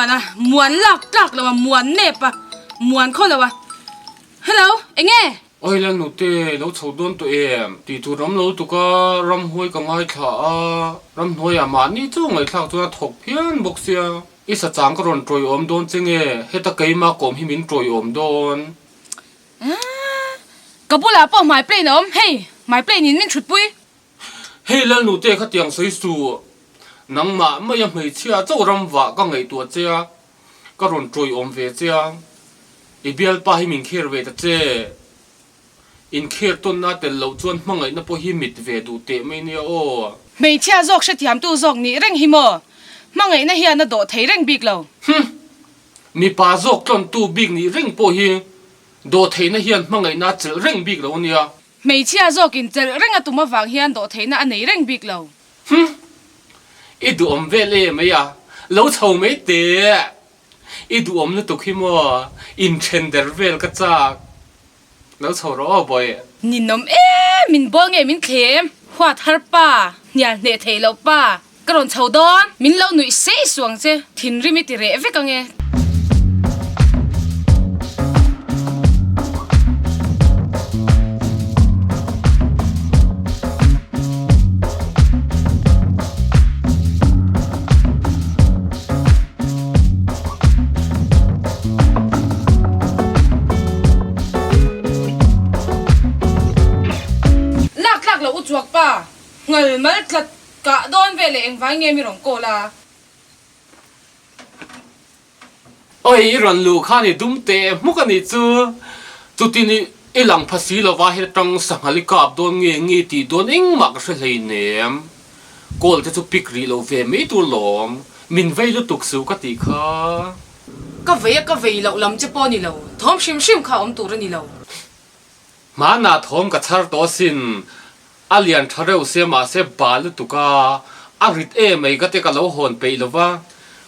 muan a, muan lak tlak lo a, muan nep a, muan khaw lo a. Hello, enge? Oi Lalnute, lo chho dawn tawh em? Tih tur awm lo tuk a, ramhuai ka ngaithla a, ramhnuaiah mahni chu ngaihthlak chuan a thawk phian bawk sia. I sachang ka rawn tawiawm dawn che nge? Heta keima kawm hi min tawiawm dawn. Aaa, ka bulah pawh hmai plane a awm, hei, hmai plane in min thutpui. Hei Lalnute khatiang sawi suh, nangmah maia hmeichhia chauh ramvah ka ngaihtuah che a, Ka rawn ṭawiawm ve che a, i bialpa hi min kher ve ta che. Inkher tawnna tel loh chuan hmangaihna pawh hi mit ve duh teh mai nia aw. Hmeichhia zawk hrethiamtu zawk nih reng hi maw? Hmangaihna hian a dawh thei reng bik lo. Hum! Mipa zawk tlawntu bik nih reng pawh hi dawh theihna hian hmangaihna a chelh reng bik lo ania. Hmeichhia zawkin chelh reng a tum avang hian dawh theihna a nei reng bik lo. Hum! I duhawm vel e mai a, lo chho mai teh. I duhawm lutuk hi maw, inthen der vel ka chak. Lo chho rawh aw bawi. Ninawm em, min bawl nge min thlem, huat har pa, hnial hneh theih loh pa, ka rawn chho dawn, min lo nuih sei suang che, thinrim i ti reh vek ange. Lak tlak loh u chuak pa, ngal mal tlat kah dawn vel leh engvai nge mi rawn call a? Oi i rawn luh khan i dum teh hmuk a nih chu. Chutin i lang pha si lova hetang sanghal i kap dawn nge nge tih dawn engmah ka hre hleinem. Call te chu pick rih lo ve mai tur lawm. Min vei lutuk suh ka tih kha. Ka vei a ka vei loh lam che pawh a ni lo. Thawm hrim hrim kha a awm tur a ni lo. Hmanah thawm ka chhar tawh asin. A lian tha reuh sia mahse ba lutuk a, a rit em mai ka te ka lo hawn peih lo va,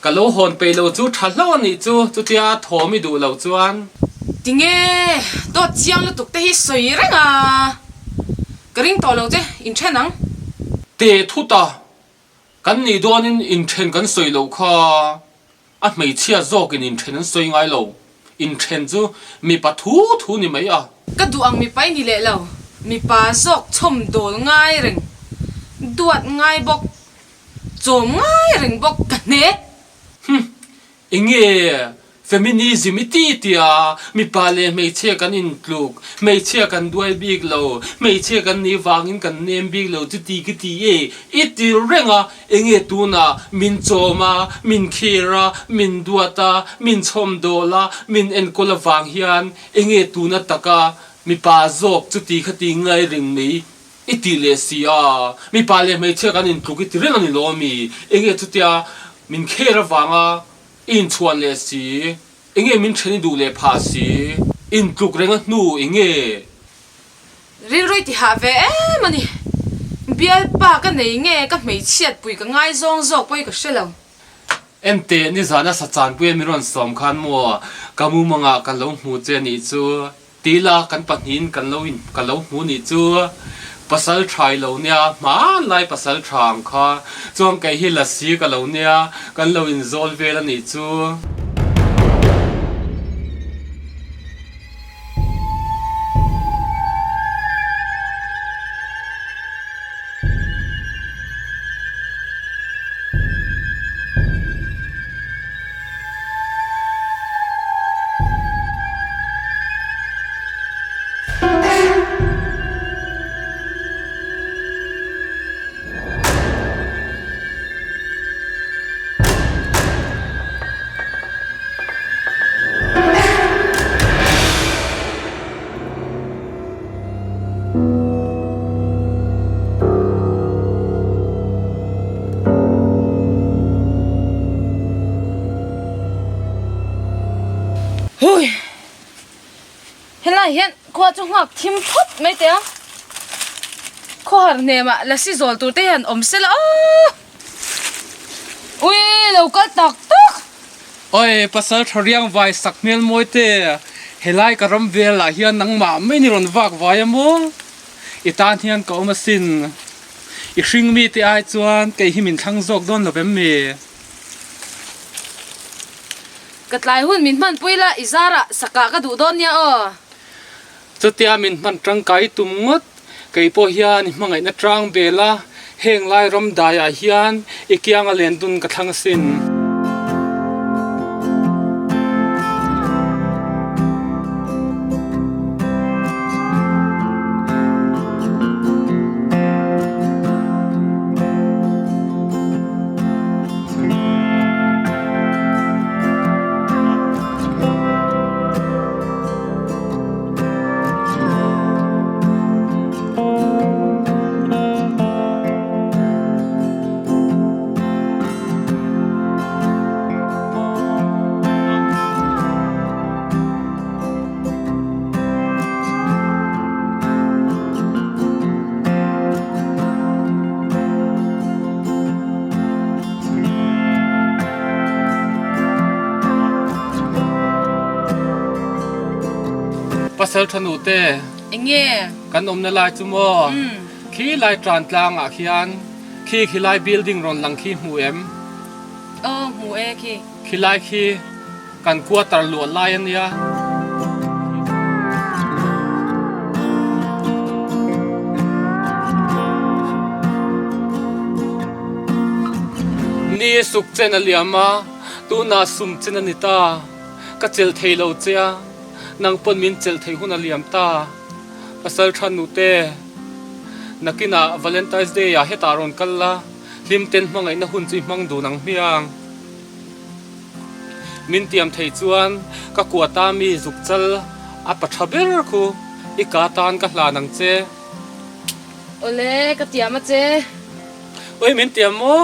ka lo hawn peih lo chu tha hlauh a nih chu, chutia thawm i duh loh chuan. Tinge dawt chiang lutuk te hi sawi reng a, ka ring tawh lo che, inthen ang. Teh thut a, kan nih dawnin inthen kan sawi loh kha. A hmeichhia zawkin inthen an sawi ngai lo. Inthen chu mipa thu thu ni mai a. Ka duh ang mipa i ni leh lo. Mipa zawk chhawm dawl ngai reng, duat ngai bawk, chawm ngai reng bawk ka hne. Hum, enge Feminism i ti tia mipa leh hmeichhia kan intluk, hmeichhia kan duai bik lo, hmeichhia kan nih vangin kan nem bik lo chuti ka ti e i ti reng a, enge tunah min chawm a, min khir a, min duat a, min chhawmdawl a, min enkawl avang hian enge tuna taka mipa zawk chuti kha ti ngai ring mai i ti leh si a, mipa leh hmeichhia kan intluk i ti reng a ni lo ami, enge chutia min kher avanga I inchhuan leh si, enge min then i duh leh phah si, intluk reng a hnu enge? Rilrui ti hah ve em a ni. Bialpa ka nei nge ka hmeichhiat pui ka ngaizawng zawk pawh hi ka hre lo. Enteh, nizana Sachanpuia min rawn sawm khan maw ka mumangah ka lo hmu che nih chu. Tila kan pahnihin kan lo in ka lo hmu nih chu pasal tha i lo nia hmanlai pasal tha ang kha chuan kei hi lasi ka lo nia kan lo in zawl vel a nih chu. Hui! Helai hian khua chu nghak thim phawt mai teh a, khawhar hnemah lasi zawl tur te hian awm se la aw! Ui lo kal tak tak! Oi pasal tha riang vai sak hmel mawi te, helai ka ram velah hian nangmah mai ni rawn vak vai a maw? I tan hian ka awm asin. I hring mite ai chuan kei hi min thlang zawk dawn lo vem mi? Ka tlai hun min hmanpui la, i zarah sakah ka duh dawn nia aw. Chutia min hman tangkai tum ngawt, kei pawh hian i hmangaihna tang bel a, heng lai ram daiah hian i kianga len dun ka thlang asin. Pasal tha nute. Enge? Kan awmna lai chu maw? Khi lai tran tlang ah khian khi khi lai building rawn lang khi hmu em? Aw hmu e khi. Khi lai khi kan quarter luah lai a nia. Ni suk chen a liam a, tunah sum chen a ni ta. Ka chelh thei lo che a, nang pawn min chelh thei hun a liam ta. Pasal tha nute, nakinah Valentine's Day ah hetah rawn kal la, hlim ten hmangaihna hun chu i hmang dun ang hmiang. Min tiam thei chuan ka kuata mi zuk chal a pa tha ber khu i ka tan ka hlan ang che. Awle, ka tiam a che. Oi, min tiam maw?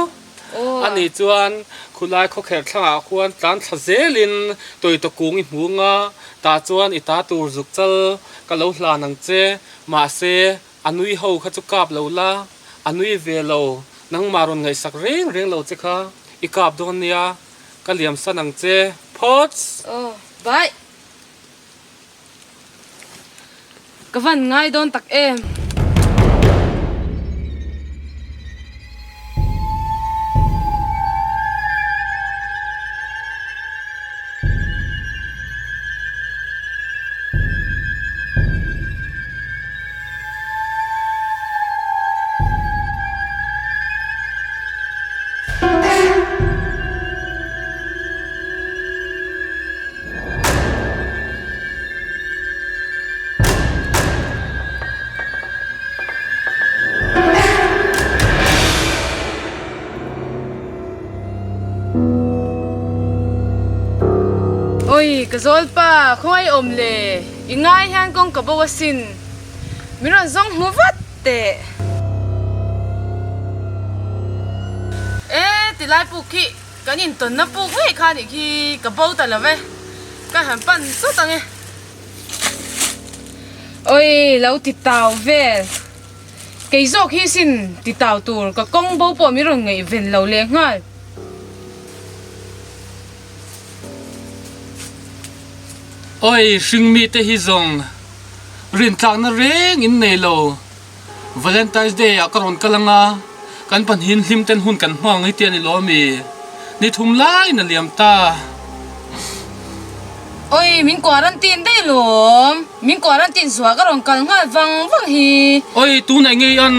Ani chuan khulai khawkher thlangah khuan tlan thla zelin tawita kung i hmu nga, tah chuan i ta tur zuk chal ka lo hlan ang che. Mahse, a nui ho kha chu kap lo la, a nui ve lo, nangmah rawn ngaihsak reng reng lo che kha i kap dawn nia, ka liam san ang che. Phawts! Aw, bye. Ka van ngai dawn tak em. Oi, ka zawl pa, khawngaih awm le, i ngai hian kawng ka bo asin, min rawn zawng hmu vat teh. E, tilai puk khi. Kan intawnna puk ngei kha nih khi ka bo ta lo ve, ka han pan sawt ang e. Oi, lo ti tau vel. Kei zawk hi sin ti tau tur ka kawng bo pawh min rawn ngaihven lo leh nghal. Oi, hringmi te hi zawng rintlakna reng in nei lo. Valentine's Day ah ka rawn kal anga, kan pahnihin hlim ten hun kan hmang hi tih a ni lo ami? Ni thum laiin a liam ta. Oi, min quarantine daih lawm. Min quarantine zuah ka rawn kal nghal vang vang hi. Oi, tunah ngei an.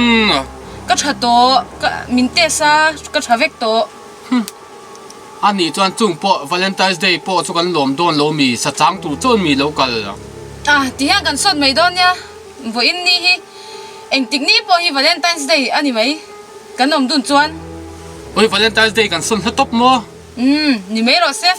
Ka tha tawh, ka min test a, ka tha vek tawh. Hum. A nih chuan chung pawh Valentine's Day pawh chu kan lawm dawn lo mi, sa chang tur chuan mi lo kal. Ah, ti hian kan sawt mai dawn nia. Vawiin ni hi engtik ni pawh hi Valentine's Day a ni mai, kan awm dun chuan. Oi Valentine's Day kan sawn hla tawp maw? Umm, ni mai rawh se.